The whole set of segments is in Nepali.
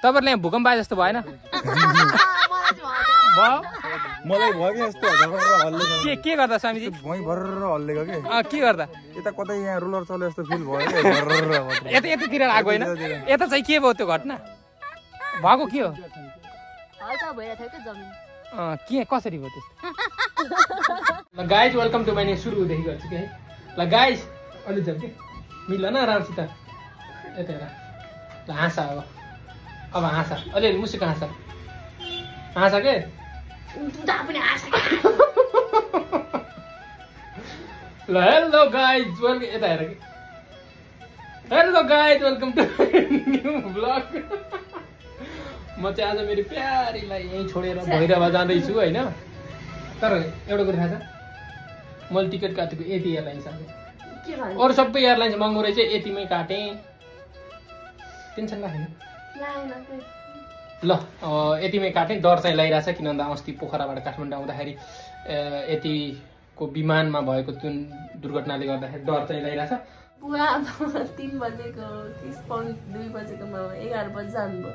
तपाईहरुले यहाँ भूकम्प आए जस्तो भएन? मलाई भयो कि यस्तो के गर्दा स्वामीजी? भुइँ भर्र हल्लेको के के गर्दा? यता कतै यहाँ रुलर चले जस्तो फिल भयो के यतातिर आएको होइन? यता चाहिँ के भयो त्यो घटना? भएको के हो? हल्का भइरहेको थियो के जमिन। के कसरी भयो त्यस्तो? ल गाइज वेलकम टु माई सुरु हुँदै गर्छु कि है। ल गाइज अलि जाऊ के मिल्ला न राम्रोसित यता हेर। ल हाँसा अब हाँसा अलिअलि मुसेको हाँसा हाँसा के ल हेलो गाइज वेलकम यता हेर कि hello guys welcome to new vlog. म चाहिँ आज मेरो प्यारीलाई यहीँ छोडेर भैरवा जाँदैछु होइन। तर एउटा कुरो थाहा छ मैले टिकट काटेको यति एयरलाइन्स अरू सबै एयरलाइन्स महँगो रहेछ यतिमै काटेँ। टेन्सन राखेन ल यतिमै काटेँ। डर चाहिँ लागिरहेछ किन भन्दा अस्ति पोखराबाट काठमाडौँ आउँदाखेरि यतिको विमानमा भएको जुन दुर्घटनाले गर्दाखेरि डर चाहिँ लागिरहेछ। पुरा 3 बजेको 30.2 बजेकोमा 11 बजे जानुभयो।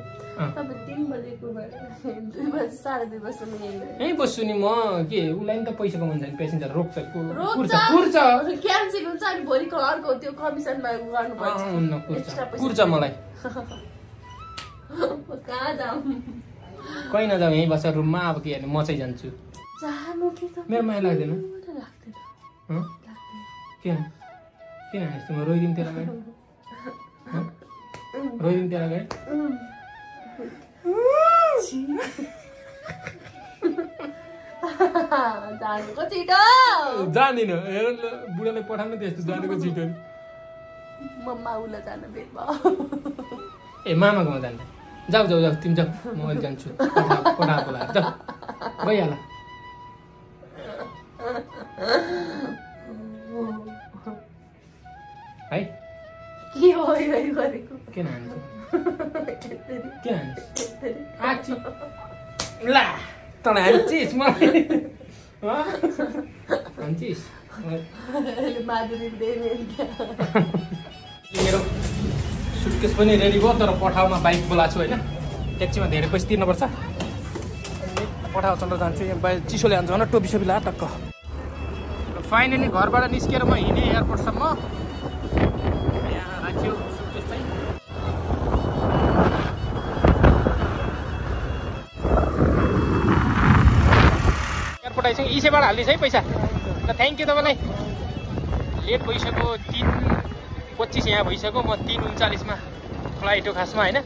तपाईँ 3 बजेको 2 बजे 2:30 बजेसम्म यहीँ बस्छु नि म। के उसलाई नि त पैसा कमाउनु छैन पेसेन्जर रोक्छ कुर्छ क्यान्सल हुन्छ अनि भोलिको अर्को त्यो कमिसनमा गर्नुपर्छ कुर्छ मलाई। कहाँ जाऊँ कहीँ नजाउँ यहीँ बस्छ रुममा। अब के हेर्ने म चाहिँ जान्छु। मेरो माया लाग्दैन किन किन यस्तो म रोइदिउँ तेरो गाडी रोइदिउँ तेरो गाडी जानुको छिटो जान्दिनँ हेर बुढाले पठाउनु त्यस्तो जानुको छिटो म माउलाई जानु भेट भयो। ए मामाकोमा जान्छ जाऊ जाऊ जाऊ तिमी जाऊ म अहिले जान्छु पठाएको लाग्छ जाऊ गइहाल। है के हो गरेको किन हान्छ किन हान्छ ला तँलाई हान्छिस् मलाई हान्छिस् मेरो सुटकेस पनि रेडी भयो तर पठाउमा बाइक बोलाएको छु होइन। ट्याक्सीमा धेरै पैसा तिर्नुपर्छ। पठाउ चल्न जान्छु यहाँ बाहिर चिसोले हान्छ भने टोपी सोपी ला टक्क। फाइनली घरबाट निस्केर म हिँडेँ एयरपोर्टसम्म। यहाँ राख्यो सुटकेस चाहिँ। एयरपोर्ट आइसक्यो इसेबाट हालिदिएछ है पैसा। ल थ्याङ्क यू तपाईँलाई। लेट भइसक्यो 3:25 यहाँ भइसक्यो। म 3:39मा फ्लाइट हो खासमा होइन।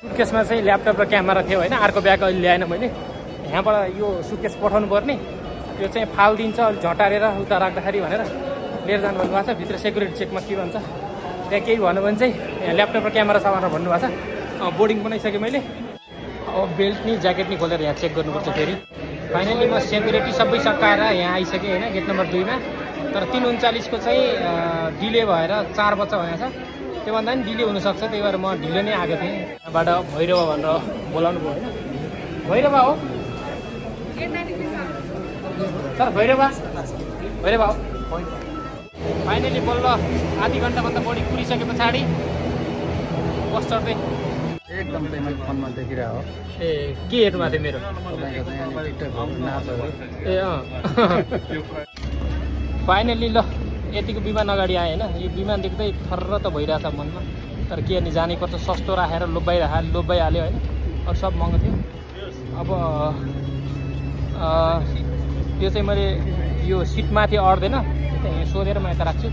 सुटकेसमा चाहिँ ल्यापटप र क्यामेरा थियो होइन। अर्को ब्याग अहिले ल्याएन मैले। यहाँबाट यो सुटकेस पठाउनु पर्ने यो चाहिँ फाल दिन्छ अलिक झटारेर उता राख्दाखेरि भनेर लिएर जानु भन्नुभएको छ। भित्र सेक्युरिटी चेकमा के भन्छ त्यहाँ केही भन्यो भने चाहिँ यहाँ ल्यापटप र क्यामेरा सामान भन्नुभएको छ। बोर्डिङ बनाइसकेँ मैले। अब बेल्ट नि ज्याकेट नि खोलेर यहाँ चेक गर्नुपर्छ फेरि। फाइनली म सेक्युरिटी सबै सकाएर यहाँ आइसकेँ होइन गेट नम्बर 2मा। तर 3:39को चाहिँ डिले भएर 4 बज्छ भनेको छ। त्योभन्दा पनि डिले हुनसक्छ त्यही भएर म ढिलो नै आएको थिएँ। यहाँबाट भैरवा भनेर बोलाउनु भयो होइन। भैरवा हो सर भैरवा भैरवा हो। फाइनली बल्ल आधी घन्टाभन्दा बढी कुरिसके पछाडि बस चढ्दै एकदम चाहिँ मैले फोनमा देखिरहेको हो। ए के हेर्नु भएको थियो मेरो ए फाइनली ल यतिको विमान अगाडि आएँ होइन। यो विमान देख्दै थर्र त भइरहेछ मनमा। तर के अनि जानैपर्छ सस्तो राखेर लोभ्याइहाल्यो होइन। अरू सब महँगो थियो। अब यो चाहिँ मैले यो सिटमाथि अड्दैन त्यहाँ सोधेर म यता राख्छु।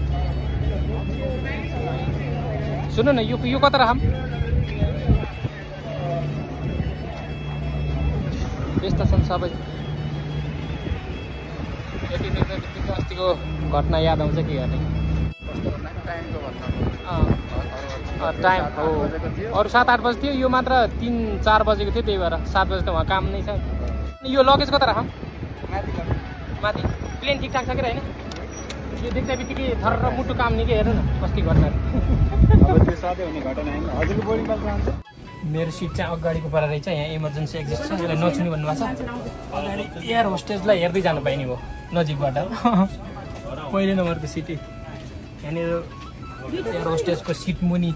सुन्नु न यो कता राखौँ? व्यस्त छन् सबै। यति देख्दा अस्तिको घटना याद आउँछ के गर्ने। टाइम हो अरू 7-8 बजी थियो यो मात्र 3-4 बजेको थियो। त्यही भएर 7 बजे त उहाँ काम नै छ। यो लगेज कता राखौँ? माथि प्लेन ठिकठाक छ कि होइन? यो देख्दा बित्तिकै थर्र मुटु काम नि के हेर्नु न अस्ति घटना। मेरो सिट चाहिँ अगाडिको पर रहेछ। यहाँ इमर्जेन्सी एक्जिस्ट छ यसलाई नछुने भन्नुभएको छ। अगाडि एयर होस्टेजलाई हेर्दै जानु पाइने भयो नजिकबाट। पहिलो नम्बरको सिट यहाँनिर एयर होस्टेसको सिट मुनि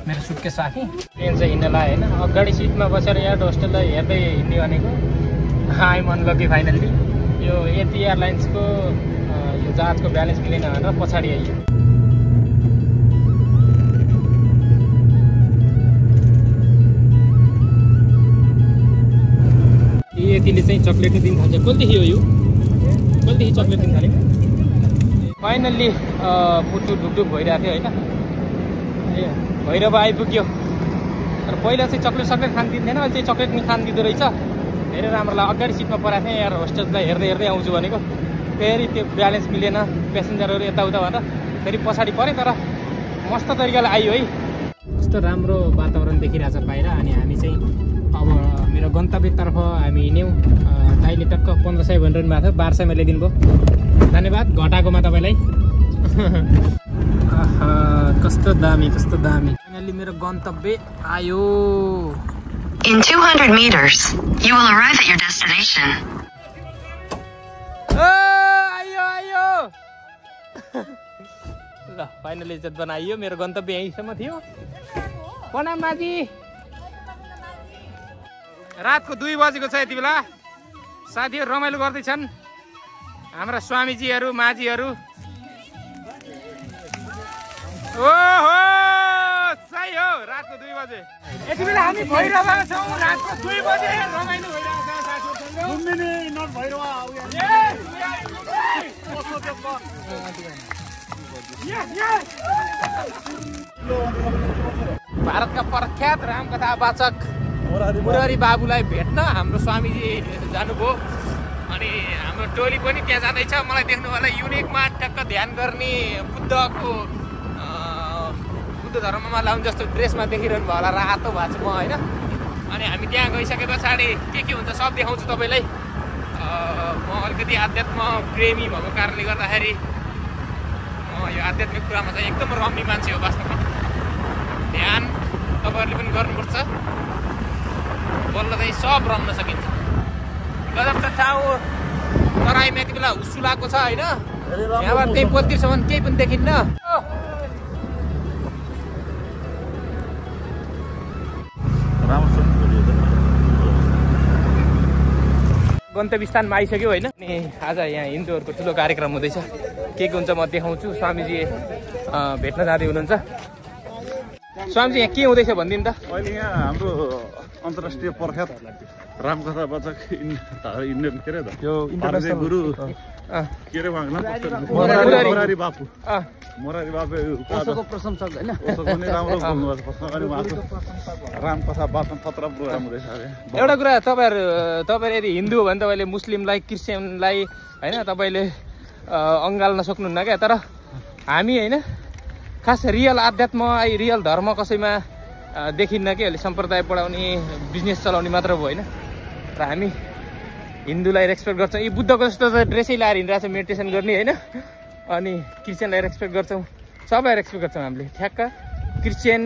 मेरो सुटकेस राखेँ। ट्रेन चाहिँ हिँड्न लाग्यो होइन, अगाडि सिटमा बसेर एयर होस्टेसलाई हेर्दै हिँड्ने भनेको आइम अनलकी फाइनल्ली। यो यति एयरलाइन्सको यो जहाजको ब्यालेन्स मिलेन भनेर पछाडि आइयो। यतिले चाहिँ चक्लेट दिन थाल्छ। कहिलेदेखि हो यो, कहिलेदेखि चक्लेट दिन थाल्यो? फाइनल्ली पुटु ढुकढुक भइरहेको थियो होइन, ए भैरव आइपुग्यो। तर पहिला चाहिँ चक्लेट खान दिँदैन, अहिले चाहिँ चक्लेट पनि खान दिँदो रहेछ। धेरै राम्रो लाग्यो। अगाडि सिटमा पराएको थिएँ, एयर होस्टेसलाई हेर्दै हेर्दै आउँछु भनेको, फेरि त्यो ब्यालेन्स मिलेन, पेसेन्जरहरू यताउता भनेर फेरि पछाडि पऱ्यो। तर मस्त तरिकाले आयो है। कस्तो राम्रो वातावरण देखिरहेछ बाहिर। अनि हामी चाहिँ अब मेरो गन्तव्यतर्फ हामी हिँड्यौँ। दाइले टक्क 1500 भनिरहनु भएको थियो, 1200मा ल्याइदिनु भयो। धन्यवाद घटाएकोमा तपाईँलाई। कस्तो दामी, कस्तो दामी। फाइनल्ली मेरो गन्तव्य आयो। In 200 meters, you will arrive at your destination. आयो आयो। ल फाइनली इज्जत बनाइयो। मेरो गन्तव्य यहीँसम्म थियो। प्रणाम माजी। रातको 2 बजेको छ यति बेला। साथीहरू रमाइलो गर्दैछन्, हाम्रा स्वामीजीहरू माझीहरू। ओहो सही हो, रातको 2 बजे यति बेला हामी भैरवमा छौँ। रातको 2 बजे रमाइलो भइरहेको छ साथीहरूसँग। भारतका प्रख्यात रामकथावाचक मुरारी बाबुलाई भेट्न हाम्रो स्वामीजी जानुभयो। अनि हाम्रो टोली पनि त्यहाँ जाँदैछ। मलाई देख्नु होला युनिकमा टक्क ध्यान गर्ने बुद्ध धर्ममा लाउने जस्तो ड्रेसमा देखिरहनु भयो होला, रातो भएको छु म होइन। अनि हामी त्यहाँ गइसके पछाडि के हुन्छ सब देखाउँछु तपाईँलाई। म अलिकति आध्यात्म प्रेमी भएको कारणले गर्दाखेरि यो आध्यात्मिक कुरामा चाहिँ एकदम रम्ने मान्छे हो वास्तवमा। ध्यान तपाईँहरूले पनि गर्नुपर्छ, बल्ल चाहिँ सब रम्न सकिन्छ। गजब त ठाउँ। तराईमा यति बेला हुस्सु लागेको छ होइन, यहाँबाट त्यही पोतिरसम्म केही पनि देखिन्न। गन्तव्य स्थानमा आइसक्यो होइन। अनि आज यहाँ हिन्दूहरूको ठुलो कार्यक्रम हुँदैछ। के हुन्छ म देखाउँछु। स्वामीजी भेट्न जाँदै हुनुहुन्छ। स्वामीजी यहाँ के हुँदैछ भनिदिनु त। अहिले यहाँ हाम्रो अन्तर्राष्ट्रिय प्रख्यात रामकथावाचक इन्डियन के अरे यो इन्टरनेसनल गुरु के अरे मोरारी बापु प्रशंसक होइन, राम्रो रामकथा वाचन सत्र प्रोग्राम हुँदैछ। एउटा कुरा, तपाईँहरू यदि हिन्दू हो भने तपाईँले मुस्लिमलाई क्रिस्चियनलाई होइन तपाईँले अँगाल्न सक्नुहुन्न क्या। तर हामी होइन खास रियल आध्यात्म रियल धर्म कसैमा देखिन्न कि। अहिले सम्प्रदाय पढाउने बिजनेस चलाउने मात्र भयो होइन। र हामी हिन्दूलाई रेस्पेक्ट गर्छौँ। यी बुद्धको जस्तो त ड्रेसै लाएर हिँडिरहेको छ मेडिटेसन गर्ने होइन। अनि क्रिस्चियनलाई रेस्पेक्ट गर्छौँ, सबै रेस्पेक्ट गर्छौँ हामीले। ठ्याक्क क्रिस्चियन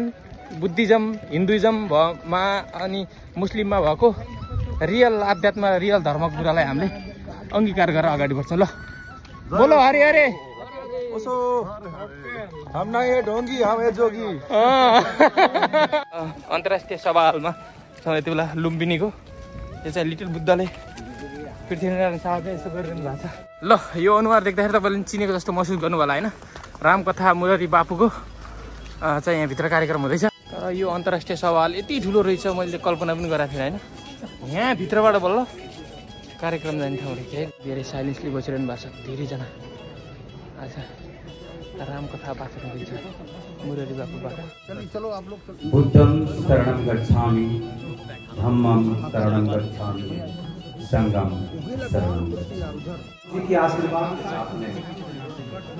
बुद्धिज्म हिन्दुइज्ममा अनि मुस्लिममा भएको रियल आध्यात्म रियल धर्मको कुरालाई हामीले अङ्गीकार गरेर अगाडि बढ्छौँ। ल बोलो हरे हरे। अन्तर्राष्ट्रिय सभामा छ यति बेला लुम्बिनीको। यो चाहिँ लिटल बुद्धले पृथ्वीनारायण शाहले यसो गरिरहनु भएको छ। ल यो अनुहार देख्दाखेरि तपाईँले चिनेको जस्तो महसुस गर्नु होला होइन। रामकथा मुरारी बापुको चाहिँ यहाँभित्र कार्यक्रम हुँदैछ। तर यो अन्तर्राष्ट्रिय सभा हल यति ठुलो रहेछ, मैले कल्पना पनि गरेको थिएन होइन। यहाँभित्रबाट बल्ल कार्यक्रम जाने ठाउँ रहेछ है। धेरै साइलेन्सली बसिरहनु भएको छ धेरैजना। अच्छा रामकथा वाचन हुँदैछ मुरारी बापुबाट। बुद्धं शरणं गच्छामि, धम्मं शरणं गच्छामि, संगम शरणं गच्छामि। के आशीर्वाद के साथ में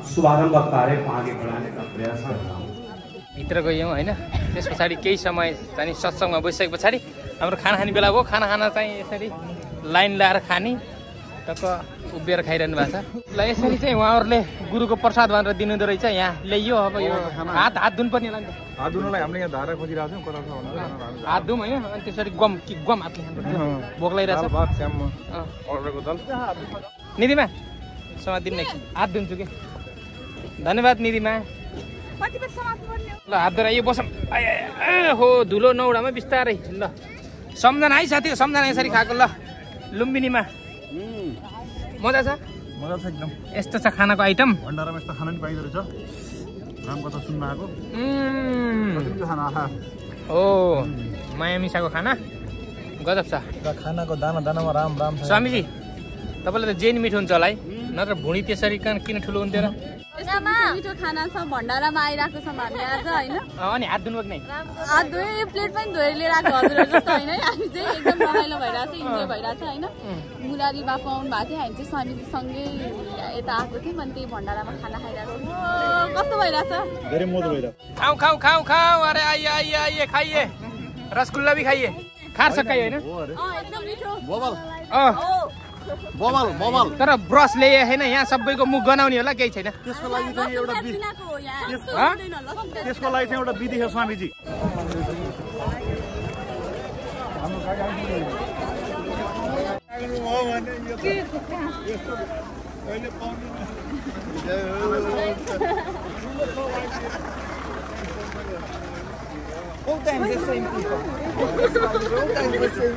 शुभारंभ कार्य को आगे बढ़ाने का प्रयास कर रहा हूँ। भित्र गयौँ होइन। त्यस पछाडि केही समय चाहिँ सत्सङ्गमा बसिसके पछाडि हाम्रो खाना खाने बेला भयो। खाना चाहिँ यसरी लाइन लाएर खाने, टक्क उभिएर खाइरहनु भएको छ। ल यसरी चाहिँ उहाँहरूले गुरुको प्रसाद भनेर दिनुहुँदो रहेछ। यहाँ ल्याइयो। अब यो हात धुनु पर्ने लाग्छ। हात धुनुलाई हामीले यहाँ धारा खोजिरहेको छौँ कता छ भनेर हात धुम होइन। अनि त्यसरी गम हातले भोक लगाइरहेछ। अर्डरको दल निधिमा समातिदिनु एकछिन हात धुन्छु कि। धन्यवाद निधिमा। ल हात धर यो बसम हो धुलो नौडामा बिस्तारै ल सम्झना है साथी सम्झना यसरी खाएको ल लुम्बिनीमा मजा छ एकदम यस्तो छ खानाको आइटम भण्डारामा यस्तो खाना नि पाइदो रहेछ रामकथा सुन्न आएको ओ माया मिसाको खाना गजब छ खानाको दाना दानामा राम राम छ स्वामीजी तपाईँलाई त जेन मिठो हुन्छ होला है नत्र भुँडी त्यसरी किन ठुलो हुन्थ्यो र मिठो खाना छ भण्डारामा आइरहेको छ हामी आज होइन अनि हात धुनु नै हात धोए प्लेट पनि धोएर लिएर आएको हजुर जस्तो होइन हामी चाहिँ एकदम रमाइलो भइरहेछ इन्जोय भइरहेछ होइन मुरारी बाबु आउनु भएको थियो हामी चाहिँ स्वामीजीसँगै यता आएको थियौँ अनि त्यही भण्डारामा खाना खाइरहेको छौँ कस्तो भइरहेछ धेरै मजा भइरहेछ खाऊ खाऊ खाऊ खाऊ अरे आइए आइए आइए खाइए रसगुल्ला भी खाइए खार सकाइ होइन एकदम मिठो बवाल बवाल तर ब्रस ल्याए होइन यहाँ सबैको मुख गनाउने होला केही छैन त्यसको लागि चाहिँ एउटा विधि छ स्वामीजी All times the same people. All times the same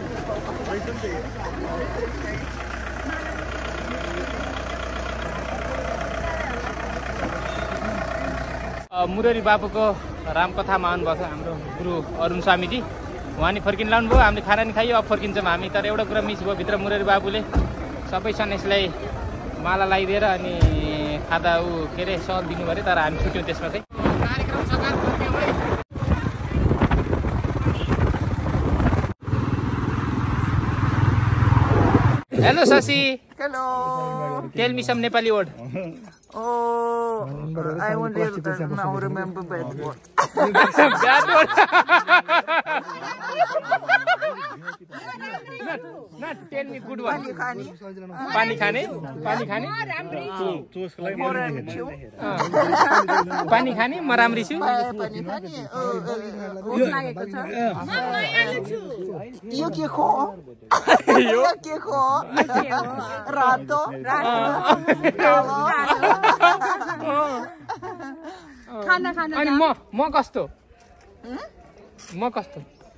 मुररी बाबुको रामकथामा आउनुभएको छ हाम्रो गुरु अरुण स्वामीजी उहाँ नि फर्किन लाउनु भयो हामीले खाना नि खायो अब फर्किन्छौँ हामी तर एउटा कुरा मिस भयो भित्र मुररी बाबुले सबै सन्यासीलाई माला लगाइदिएर अनि खादा ऊ के अरे सल दिनु पऱ्यो तर हामी छुट्यौँ त्यसमा चाहिँ कार्यक्रम सकाल hello Shashi Hello. Tell me some Nepali word Oh, I only now remember bad word. Bad word. Not tell me good one. पानी खाने पानी खाने पानी खाने म राम्री छु यो के खो यो के खो रातो खाना खाना अनि म कस्तो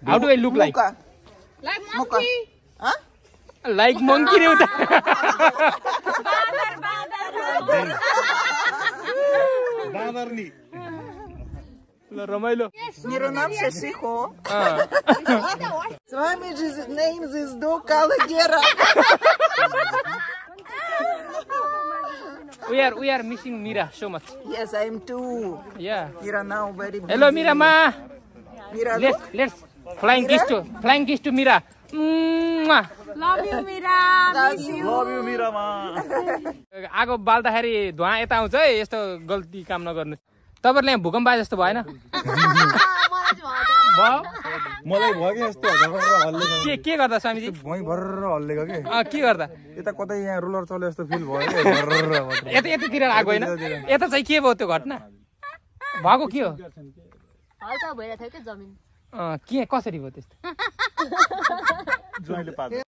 how do I look like like monkey रे उता बाँदरनी ल रमाइलो मेरो नाम शशी हो Swamiji's name is Dokalagera. We are missing Mira so much. Yes, I am too. Yeah. Mira now very busy. Hello Mira ma. Mira, Let's flying kiss to Mira. Love you Mira. love you. Love you मिरामा आगो बाल्दाखेरि धुवा यता आउँछ है यस्तो गल्ती काम नगर्नु तपाईहरुले यहाँ भूकम्प आए जस्तो भएन मलाई भयो कि यस्तो हल्ले के गर्दा स्वामीजी भुइँ भर्र हल्लेको के के गर्दा यता कतै यहाँ रोलर चले जस्तो फिल भयो के भर्र यतातिर आएको होइन यता चाहिँ के भयो त्यो घटना भएको के हो हल्का भइरहेको थियो के जमिन के कसरी भयो त्यस्तो ज्वाइँले पार्छ